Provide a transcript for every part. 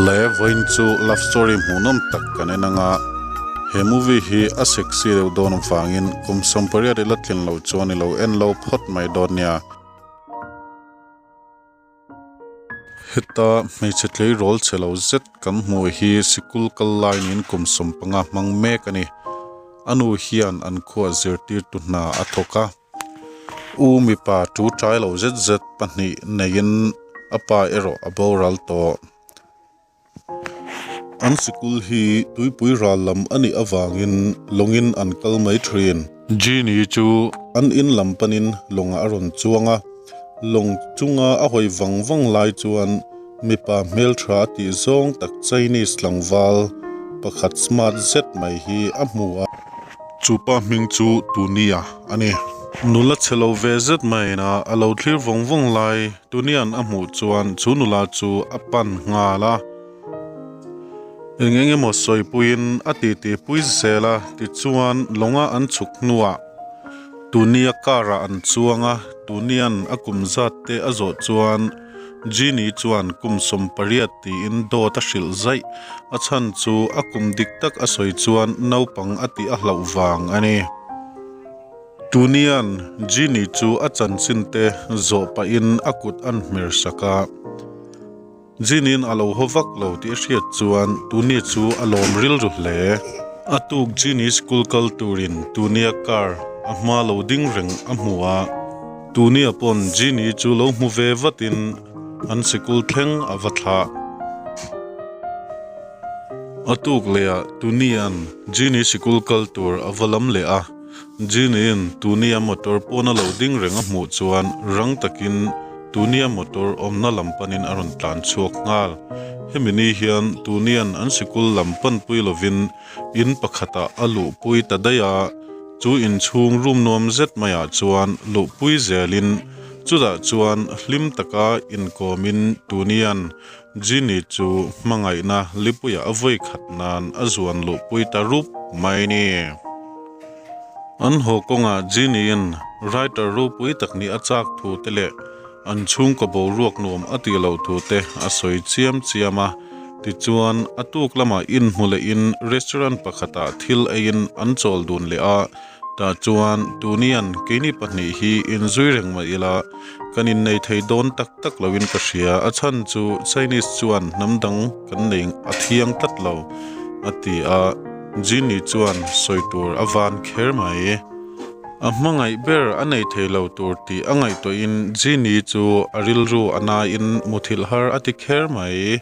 Le vawiin chu love story hmuhnawm tak kan en anga he movie hi a sexy deuh dawn avangin kum 18 i la tlin loh chuan i lo en lo phawt mai dawn nia. Heta hmeichhe tleirawl che lo zet kan hmuh hi sikul kal laiin kum 15 hmang mek a ni. A nu hian an khuah zirtirtu hna a thawk a. U mipa tu tlai lo zet zet pahnih neiin a pa erawh a boral tawh. An sikul hi tuipui ral lam a nih avangin lawngin an kal mai thin. Genie chu an in lam panin lawngah a rawn chuang a, lawng chunga a hawi vang vang lai chuan mipa hmeltha a tih zawng tak Chinese tlangval pakhat smart zet mai hi a hmu a. Chu pa hming chu Tunia a ni. Nula chhe lo ve zet maina a lo thlir vawng vawng lai Tunia'n a hmuh chuan chu nula chu a pan nghal a. Eng eng emaw sawipuiin a titi pui zel a, tichuan lawnga an chhuk hnuah Tunia car-ah an chuang a, Tunia'n a kum zat te a zawh chuan Genie chuan kum 18 tiin dawt a hrilh zaih. A chhan chu a kum dik tak a sawi chuan naupang a tih a hlauh vang a ni. Tunia'n Genie chu a chanchin te zawh pahin a kut an hmer sak a. Genie-in a lo haw vak lo tih a hriat chuan Tunia chu a lawm rilru hle. A tuk Genie school kal turin Tunia car a hma lo ding reng a hmu a. Tunia pawn Genie chu lo hmu ve vatin an sikul thleng a va thlah. A tuk lehah Tunia'n Genie sikul kal tur a va lam leh a. Genie-in Tunia motor pawna lo ding reng a hmuh chuan rang takin Tunia motor awmna lam panin a rawn tlan chhuak nghal. Hemi ni hian Tunia'n an sikul lam panpui lovin In pakhatah a luhpui ta daih a, chu inchhung room nuam zet maiah chuan luhpui zelin chutah chuan hlim taka inkawmin Tunia'n Genie chu hmangaihna lipuiah a vawi khat nan a zuan luhpui ta rup mai ni. An haw kawngah Genie-in writer ropui tak nih a chak thu te leh An chhungkaw boruak nuam a tih loh thu te a sawi chiam chiam a, tichuan a tuk lamah inhmu lehin restaurant pakhatah thil eiin an chawl dun leh a, tah chuan Tunian keini pahnih hi inzui reng mah ila kan innei thei dawn tak tak loin ka hria, a chhan chu Chinese chuan hnam dang kan nei a thiang tlat lo a ti a, Jinny chuan sawi tur a van kher mai. A hmangaih ber a nei thei lo tur tih a ngaihtuahin Genie chu a rilru a nain muthilh har a ti kher mai.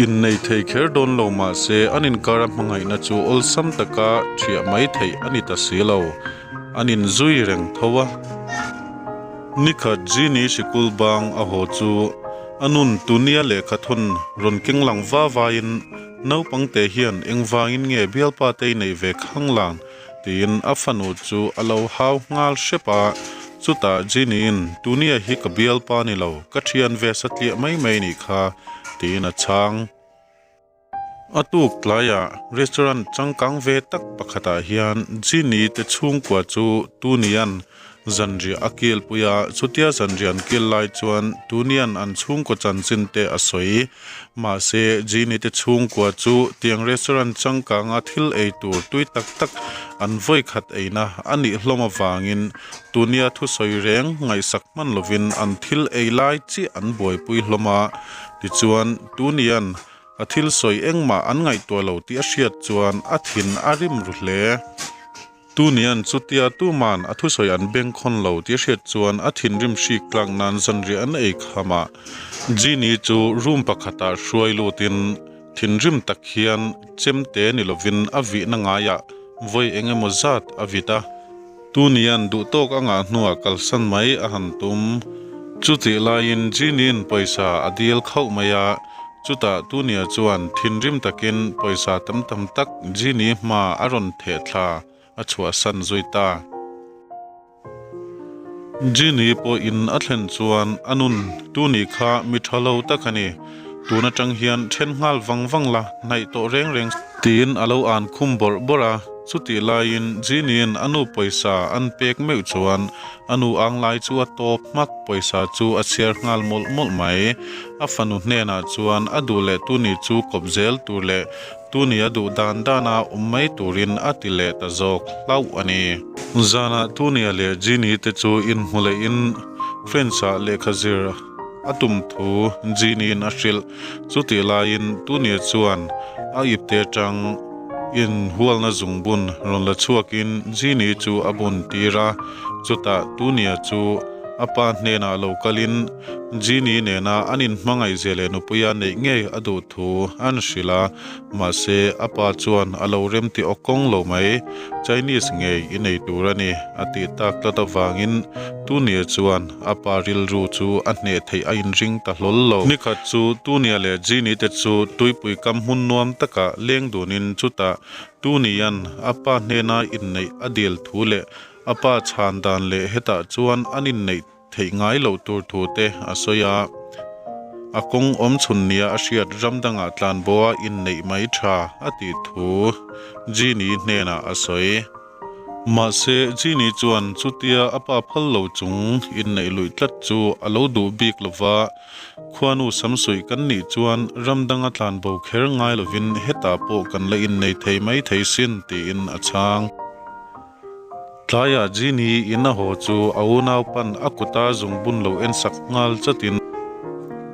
Innei thei kher dawn lo mah se an inkara hmangaihna chu awlsam taka ṭhiah mai theih a ni ta si lo. An inzui reng tho a. Nikhat Genie sikul bang a haw chu a nun Tunia lehkha thawn rawn keng lang va vaiin Naupangte hian engvangin nge bialpa te i neih ve khang lang? tiin a fanu chu a lo hau nghal hrep a. Chutah Genie-in, Tunia hi ka bialpa ni lo, ka thian ve satliah mai mai nih kha, tiin a chhang. A tuk tlaiah restaurant changkang ve tak pakhatah hian Genie te chhungkua chu Tunia'n Zanriah a kilpui a, chutia zanriah an kil lai chuan Tunian an chhungkaw chanchin te a sawi. Mahse, Genie te chhungkua chu tiang restaurant changkanga thil ei tur tui tak tak an vawi khat eina a nih hlawm avangin Tunia thusawi reng ngaihsak hman lovin an thil ei lai chiah an buaipui hlawm a. Tichuan, Tunian a thil sawi engmah an ngaihtuah lo tih a hriat chuan a thin a rim ru hle. Tunian chutia tuman a thusawi an bengkhawn lo tih a hriat chuan a thinrim hrik tlak nan zanriah an ei kham a. Genie chu room pakhatah hruai lutin thinrim tak hian chemte ni lovin a vihna ngaiah vawi eng emaw zat a vit a. Tunian duhtawk a ngah hnuah kalsan mai a han tum. Chutih laiin Genie-in pawisa a dil khauh mai a. Chutah Tunia chuan thinrim takin pawisa tam tam tak Genie hma a rawn theh thla a chhuahsan zui ta. Genie pawh in a thlen chuan a nun Tuni kha mi tha lo tak a ni, tun atang hian then nghal vang vang la hnaih tawh reng reng tiin a lo an khum bawrh bawrh a. Chutih laiin Jeannie-in a nu pawisa an pek meuh chuan a nu ang lai chu a tawp hmak, pawisa chu a chhiar nghal mawlh mawlh mai. A fanu hnenah chuan a duh leh Tuni chu kawp zel tur leh Tuni a duh dan dana awm mai turin a ti leh ta zawk hlauh a ni. Zanah Tunia leh Jeannie te chu inhmu lehin French-ah lehkha zir a tum thu Jeannie-in a hrilh. Chutih laiin Tunia chuan a ipte atang inhualna zungbun rawn la chhuakin Jeannie chu a bun tir a. Chutah Tunia chu a pa hnenah lo kalin Jeannie nena an inhmangaihzia leh nupuia neih ngei a duh thu an hrilh a. Mahse a pa chuan a lo remti awk kawng lo mai, Chinese ngei i nei tur a ni a tih tak tlat avangin Tunia chuan A pa rilru chu a hneh theih a inring ta hlawl lo. Nikhat chu Tunia leh Jeannie te chu tuipui kam hmun nuam takah leng dunin chutah Tunia'n a pa hnena inneih a dil thu leh a pa chhan dan leh hetah chuan an inneih theih ngai loh tur thu te a sawi a. A kawng awm chhun nia a hriat ram dangah tlanboa inneih mai tha a tih thu Jeannie hnenah a sawi. Mahse, Jeannie chuan chutia a pa phal lo chung inneih luih tlat chu a lo duh bik lo va, Khuanu samsuih kan nih chuan ram danga tlan bo kher ngai lovin hetah pawh kan la innei thei mai thei sin tiin a chhang. Tlaiah Jeannie in a haw chu a unaupan a kuta zungbun lo ensak nghal chatin,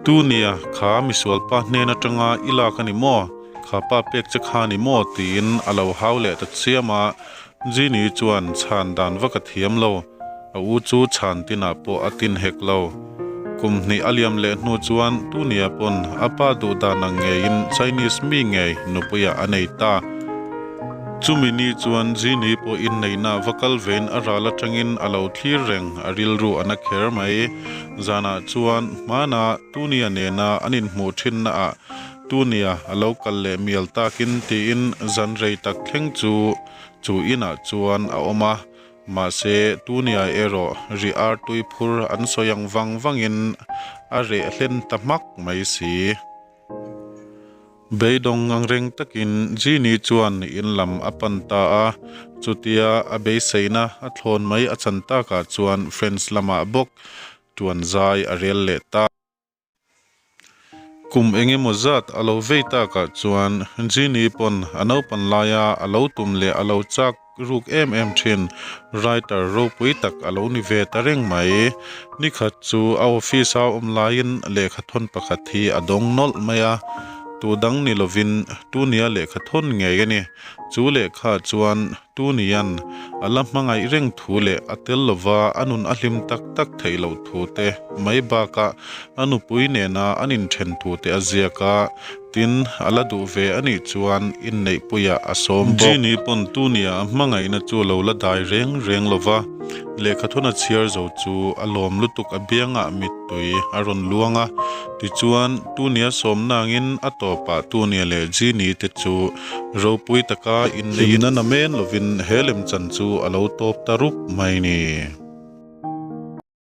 Tunia, kha misualpa hnen atanga i lak a ni maw? Kha pa pek che kha ni maw? tiin a lo hau leh ta chiam a, Jeannie chuan chhan dan vak a thiam lo, a u chu chhan tinah pawh a tin hek lo. Kum hnih a liam leh hnu chuan Tunia pawn a pa duh dan ang ngeiin Chinese mi ngei nupuiah a nei ta. Chumi ni chuan Jeannie pawh inneihna va kal vein a ral atangin a lo thlir reng, a rilru a na kher mai. Zanah chuan hmana Tunia nena an inhmuh thinnaah Tunia a lo kal leh mial takin tiin zan rei tak thleng chu chu inah chuan a awm a, mahse Tunia erawh ri ar tui phur an sawi ang vang vangin a reh hlen ta hmak mai si. Beidawng ang reng takin Jeannie chuan in lam a pan ta a, chutia a beiseina a thlawn mai a chan takah chuan French lamah bawk tuan zai a rel leh ta. Kum eng emaw zat a lo vei takah chuan Jeannie pawn a naupan laia a lo tum leh a lo chak ruk em em thin writer ropui tak a lo ni ve ta reng mai. Nikhat chu a office a awm laiin lehkhathawn pakhat hi a dawng nawlh mai a, tu dang ni lovin Tunia lehkhathawn ngei a ni. Chu lehkha chuan Tunian a la hmangaih reng thu leh a tel lova a nun a hlim tak tak theih loh thu te mai bakah a nupui nena an inthen thu te a ziak a, tin a la duh ve a nih chuan inneihpuiah a sawm bawk. Jeannie pawn Tunia a hmangaihna chu a lo la dai reng reng lova, lehkhathawn a chhiar zo chu a lawm lutuk a biangah mittui a rawn luang a, tichuan Tunia sawm nangin a tawpah Tunia leh Jeannie te chu Ropui taka inneiin a namen lovin he lemchan chu a lo tawp ta rup mai ni.